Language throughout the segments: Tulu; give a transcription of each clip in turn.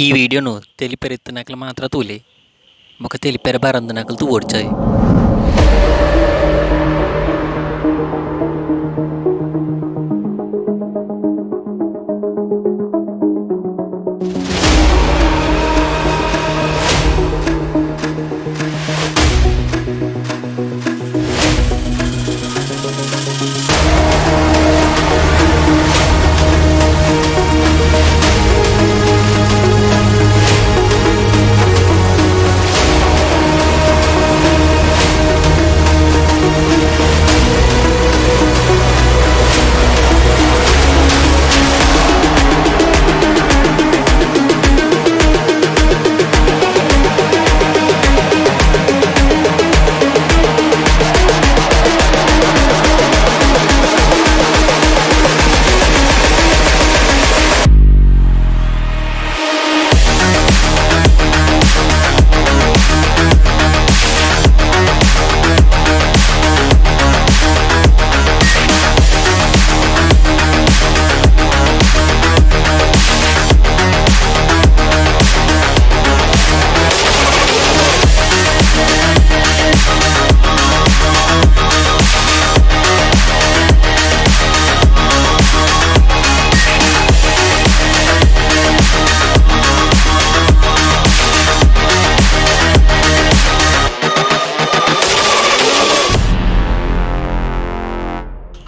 ಈ ವಿಡಿಯೋನು ತೆಲಿಪೆರೆತ್ತಿನಕಲ್ ಮಾತ್ರ ತೂಲೆ ಬೊಕ ತೆಲಿಪೆರೆ ಬರಂದಿನಕಲ್ ತೂವೊಡ್ಚಾಯ್.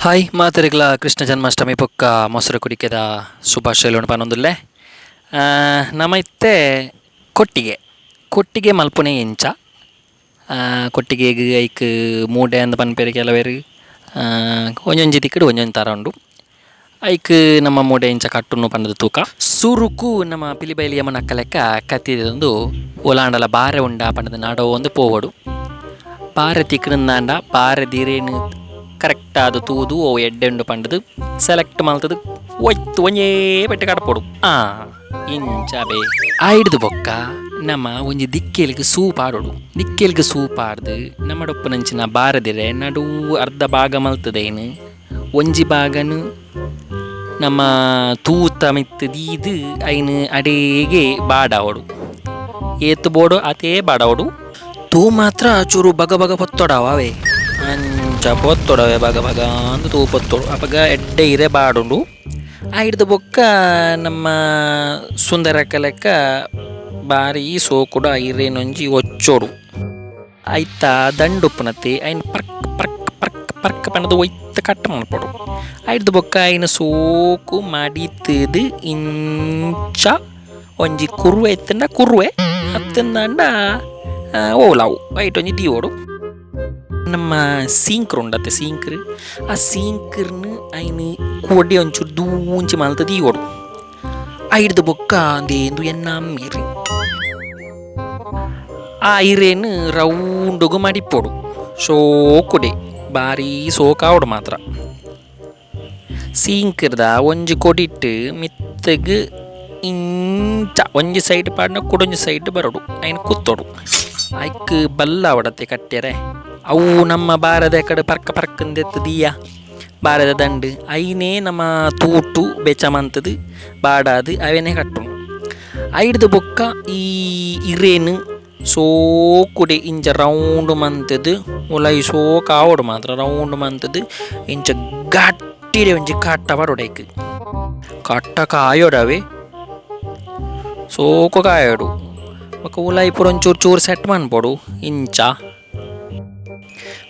ಹಾಯ್ ಮಾತೆರೆಗ್ಲ ಕೃಷ್ಣ ಜನ್ಮಾಷ್ಟಮಿ ಬೊಕ್ಕ ಮೊಸರು ಕುಡಿಕೆದ ಶುಭಾಶಯಲು ಪನೊಂದುಲ್ಲೆ. ನಮ ಇತ್ತೆ ಕೊಟ್ಟಿಗೆ ಕೊಟ್ಟಿಗೆ ಮಲ್ಪುನೆ ಎಂಚ ಕೊಟ್ಟಿಗೆಗ್ ಐಕ್ ಮೂಡೆ ಅಂದ್ ಪನ್ಪೆರ್ ಕೆಲವೆರ್, ಒಂಜೊಂಜಿ ದಿಕ್ಕಡ್ ಒಂಜೊಂಜಿ ತರ ಉಂಡು. ಐಕ್ ನಮ್ಮ ಮೂಡೆ ಇಂಚ ಕಟ್ಟುನು ಪಂದ್ ತೂಕ. ಸುರುಕು ನಮ್ಮ ಪಿಲಿಬೈಲಿ ಯಮುನಕ್ಕ ಲೆಕ್ಕ ಕತ್ತಿದೊಂದು ಒಲಾಂಡಲ ಬಾರೆ ಉಂಡ ಪಂದ್ ನಾಡೋ ಒಂದು ಪೋವೊಡು. ಬಾರೆ ತಿಕ್ಕುಂದಾಂಡ ಬಾರೆ ದಿರೇನು ಕರೆಕ್ಟ್ ಆದ್ ತೂದು ಓ ಎಡ್ಡೆ ಉಂಡು ಪಂಡುದು ಸೆಲೆಕ್ಟ್ ಮಲ್ತದು ಒಯ್ತು ಒಂಜೇ ಪೆಟ್ಟ ಕಡಪೊಡು. ಇಂಚ ಬೇ ಐಡ್ದು ಬೊಕ್ಕ ನಮ್ಮ ಒಂಜಿ ದಿಕ್ಕೆಲ್ಗ್ ಸೂ ಪಾಡೊಡು. ದಿಕ್ಕೆಲ್ಗ್ ಸೂ ಪಾಡ್ದು ನಮ್ಮಡೊಪ್ಪುನಂಚಿನ ಬಾರದಿರೆ ನಡು ಅರ್ಧ ಭಾಗ ಮಲ್ತದೇನು ಒಂಜಿ ಭಾಗನು ನಮ್ಮ ತೂತ ಮಿತ್ತ್ ದೀದ್ ಐನ್ ಅಡೇಗೆ ಬಾಡಾವೊಡು. ಏತ್ ಬೋಡು ಅತೇ ಬಾಡಾವೊಡು. ತೂ ಮಾತ್ರ ಚೂರು ಬಗ ಬಗ ಪೊತ್ತೊಡಾವ ಅವೇ ಅಂಚ ಪೊತ್ತೊಡವೆ ಬಗ ಬಗ ಅಂದ್ ತೂ ಪೊತ್ತೊಡು. ಅಪಗ ಎಡ್ಡೆ ಇರೆ ಬಾಡುಂಡು. ಐಡ್ದ್ ಬೊಕ್ಕ ನಮ್ಮ ಸುಂದರಕ್ಕ ಲೆಕ್ಕ ಬಾರಿ ಸೋಕುಡು ಆ ಇರೆನೊಂಜಿ ಒಚ್ಚೊಡು. ಐತ ದಂಡು ಉಪ್ಪುನತೆ ಐನ್ ಪರ್ಕ್ ಪರ್ಕ್ ಪರ್ಕ್ ಪರ್ಕ್ ಪಂಡ್ದ್ ಒಯ್ತ್ ಕಟ್ ಮನ್ಪೊಡು. ಐಡ್ದ್ ಬೊಕ್ಕ ಐನ್ ಸೋಕು ಮಡಿತ್ದ್ ಇಂಚ ಒಂಜಿ ಕುರುವೆ ಇತ್ತ್ಂಡ ಕುರುವೆ ಅತ್ತಂದಾಂಡ ಓಲಾವು ಐಟ್ ಒಂಜಿ ದೀವೊಡು. ನಮ್ಮ ಸೀಂಕ್ರ್ ಉಂಡತ್ತೆ ಸೀಂಕ್ರ್, ಆ ಸೀಂಕ್ರ್ನ್ ಐನ್ ಕೊಡಿ ಒಂಚೂರು ದೂಂಚಿ ಮಲ್ತ್ ದೀವೊಡು. ಐಡ್ದ್ ಬೊಕ್ಕ ಅಂದೇಂದು ಎನ್ನ ಅಮ್ಮೆರ್ ಆ ಇರೆನ್ ರೌಂಡುಗು ಮಡಿಪೊಡು. ಸೋಕುಡೆ ಬಾರಿ ಸೋಕಾವೊಡು ಮಾತ್ರ. ಸೀಂಕ್ರ್ದ ಒಂಜಿ ಕೊಡಿಟ್ ಮಿತ್ತಗ್ ಇಂಚ ಒಂಜಿ ಸೈಡ್ ಪಾಡ್ನ ಕುಡೊಂಜಿ ಸೈಡ್ ಬರೊಡು. ಐನ್ ಕುತ್ತೊಡು. ಐಕ್ ಬಲ್ಲ ಆವಡತ್ತೆ ಕಟ್ಯರೆ. ಅವು ನಮ್ಮ ಬಾರದ ಕಡೆ ಪರ್ಕ ಪರ್ಕಂದೆತ್ತು ದೀಯ ಬಾರದ ದಂಡು ಐನೇ ನಮ್ಮ ತೂಟು ಬೆಚ್ಚ ಮಂತದು ಬಾಡಾದು ಅವೇನೇ ಕಟ್ಟುನು. ಐಡ್ದು ಬೊಕ್ಕ ಈ ಇರೇನು ಸೋಕುಡೆ ಇಂಚ ರೌಂಡ್ ಮಂತದು ಉಲಯಿ ಸೋಕಾವೊಡು ಮಾತ್ರ. ರೌಂಡ್ ಮಂತದು ಇಂಚ ಗಟ್ಟಿಡೆ ಒಂಜಿ ಕಟ್ಟ ಪಾಡೊಡು. ಐಕ್ ಕಟ್ಟ ಕಾಯೊಡವೆ ಸೋಕು ಕಾಯೊಡು. ಬೊಕ್ಕ ಉಲಯಿ ಪೂರ ಒಂಚೂರು ಚೂರು ಸೆಟ್ ಮನ್ಪೊಡು ಇಂಚ.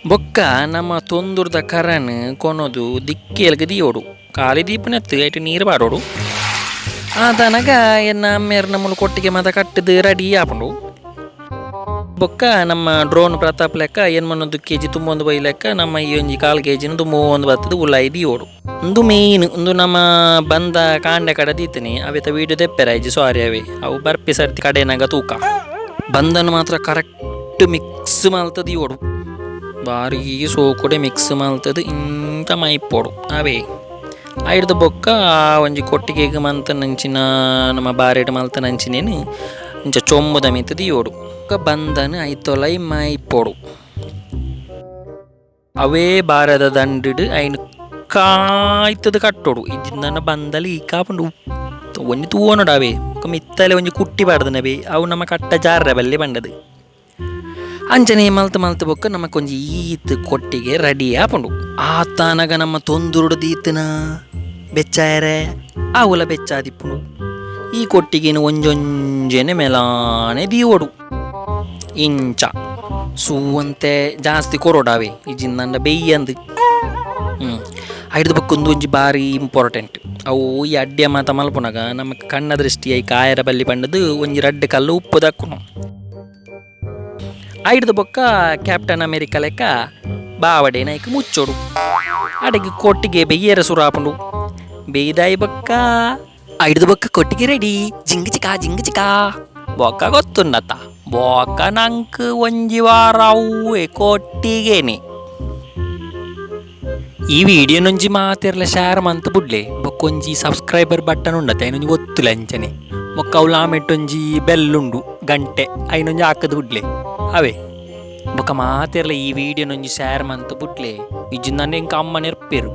ಬೊಕ್ಕ ನಮ್ಮ ತೊಂದುರ್ದ ಕರನ್ ಕೊನೊದು ದಿಕ್ಕೆಲ್ಗ್ ದೀವೊಡು. ಖಾಲಿ ದೀಪುನೆತ್ತ್ ಐಟ್ ನೀರು ಪಾಡೊಡು. ಆತನಗ ಎನ್ನ ಅಮ್ಮೆರ್ ನಮ್ಮಲು ಕೊಟ್ಟಿಗೆ ಮಾತ ಕಟ್ಟುದು ರೆಡಿ ಆಪುಂಡು. ಬೊಕ್ಕ ನಮ್ಮ ಡ್ರೋನ್ ಪ್ರತಾಪ್ ಲೆಕ್ಕ ಎನ್ಮನೊಂದು ಕೆಜಿ ತುಂಬೊಂದು ಬೈ ಲೆಕ್ಕ ನಮ್ಮ ಈ ಒಂಜಿ ಕಾಲ್ ಕೆಜಿನ ತುಂಬೊಂದು ಬತ್ತದು ಉಲಾಯಿ ದೀವೊಡು. ಉಂದು ಮೇನ್ ಉಂದು ನಮ್ಮ ಬಂದ ಕಾಂಡೆ ಕಡೆ ದೀತನಿ ಅವೆತ ವೀಡಿಯೋ ದೆಪ್ಪೆರಾಯ್ಜಿ ಸಾರಿ ಅವೇ ಅವು ಬರ್ಪಿ ಸರ್ತಿ ಕಡೆನಾಗ ತೂಕ. ಬಂದನ್ನು ಮಾತ್ರ ಕರೆಕ್ಟ್ ಮಿಕ್ಸ್ ಮಲ್ತ ದೀವೊಡು. ಬಾರಿ ಸೋಕುಡೆ ಮಿಕ್ಸ್ ಮಲ್ತದು ಇಂಚ ಮೈಪೊಡು ಅವೇ. ಐಡ್ದ್ ಬೊಕ್ಕ ಒಂಜಿ ಕೊಟ್ಟಿಗೆಗ್ ಮಂತನಂಚಿನ ನಮ್ಮ ಬಾರೆಡ್ ಮಲ್ತನಂಚಿನೇನು ಇಂಚ ಚೊಂಬುದ ಮಿತ್ತ್ ದೀವೊಡು. ಬೊಕ್ಕ ಬಂದನ್ ಐತೊಲೈ ಮೈಪೊಡು. ಅವೇ ಬಾರದ ದಂಡುಡು ಐನ್ ಕಾಯ್ತದ ಕಟ್ಟೊಡು. ಇಜ್ಜಿಂದನ ಬಂದಲಿ ಈಕಾಪುಂಡು ಒಂಜಿ ತೂವೊನೊಡು ಅವೇ. ಬೊಕ ಮಿತ್ತಲೆ ಒಂಜಿ ಕುಟ್ಟಿ ಪಾಡ್ದನವೆ ಅವು ನಮ ಕಟ್ಟ ಜಾರ್ರೆ ಬಲ್ಲಿ ಪಂಡದು. ಅಂಚನೆ ಮಲ್ತ್ ಮಲ್ತ್ ಬೊಕ್ಕ ನಮಕೊಂಜಿ ಈತ್ ಕೊಟ್ಟಿಗೆ ರೆಡಿ ಆಪುಂಡು. ಆತಾನಗ ನಮ್ಮ ತೊಂದುರುಡು ದೀತನ ಬೆಚ್ಚಾಯರೆ ಅವುಲ ಬೆಚ್ಚಾದಿಪ್ಪುಂಡು. ಈ ಕೊಟ್ಟಿಗೆನ್ ಒಂಜೊಂಜೆನೆ ಮೆಲಾನೆ ದೀವೊಡು ಇಂಚ ಸೂವಂತೆ ಜಾಸ್ತಿ ಕೊರೊಡಾವೆ ಇಜ್ಜಿಂದಂಡ ಬೆಯ್ಯಂದು. ಐಡ್ದ್ ಬೊಕ್ಕ ಉಂದು ಒಂಜಿ ಬಾರಿ ಇಂಪಾರ್ಟೆಂಟ್ ಅವು ಈ ಅಡ್ಡೆ ಮಾತ ಮಲ್ಪುನಗ ನಮಕ್ ಕಣ್ಣ ದೃಷ್ಟಿ ಐಕ್ ಆಯೆರೆ ಬಲ್ಲಿ ಪಂಡುದು ಒಂಜಿ ರಡ್ಡ್ ಕಲ್ಲ್ ಉಪ್ಪು ದಕ್ಕುನು. ಐಡ್ದ್ ಬೊಕ್ಕ ಕ್ಯಾಪ್ಟನ್ ಅಮೆರಿಕ ಲೆಕ್ಕ ಬಾವಡೆನ್ ಐಕ್ ಮುಚ್ಚೊಡು. ಅಡೆಗ್ ಕೊಟ್ಟಿಗೆ ಬೆಯ್ಯೆರೆ ಸುರು ಆಪುಂಡು. ಬೆಯ್ದಾಯಿ ಬೊಕ್ಕ ಐಡ್ದ್ ಬೊಕ್ಕ ಕೊಟ್ಟಿಗೆ ರೆಡಿ ಜಿಂಗ್ ಚಿಕ ಜಿಂಗ್ ಚಿಕ ಬೊಕ್ಕ ಗೊತ್ತುಂಡತ್ತ ಬೊಕ್ಕ ನಂಕ್ ಒಂಜಿ ವಾರ ಅವ್ವೆ ಕೊಟ್ಟಿಗೆನೆ. ಈ ವಿಡಿಯೋನೊಂಜಿ ಮಾತೆರ್ಲ ಶೇರ್ ಮಂತ್ ಬುಡ್ಲೆ ಬೊಕ್ಕ ಒಂಜಿ ಸಬ್ಸ್ಕ್ರೈಬರ್ ಬಟನ್ ಉಂಡತೆ ಐನೊಂಜಿ ಒತ್ತುಲೆ ಅಂಚನೆ ಬೊಕ್ಕ ಅವ್ಲು ಆಮೆಟ್ ಒಂಜಿ ಬೆಲ್ ಉಂಡು ಗಂಟೆ ಐನೊಂಜಿ ಹಾಕದ್ ಬುಡ್ಲೆ ಅವೇ ಬೊಕ್ಕ ಮಾತೆರ್ಲ ಈ ವಿಡಿಯೋನೊಂಜಿ ಶೇರ್ ಮಂತ್ ಬುಡ್ಲೆ ಇಜ್ಜಿಂಡ ಎಂಕ್ ಅಮ್ಮ ನೆರ್ಪೆರ್.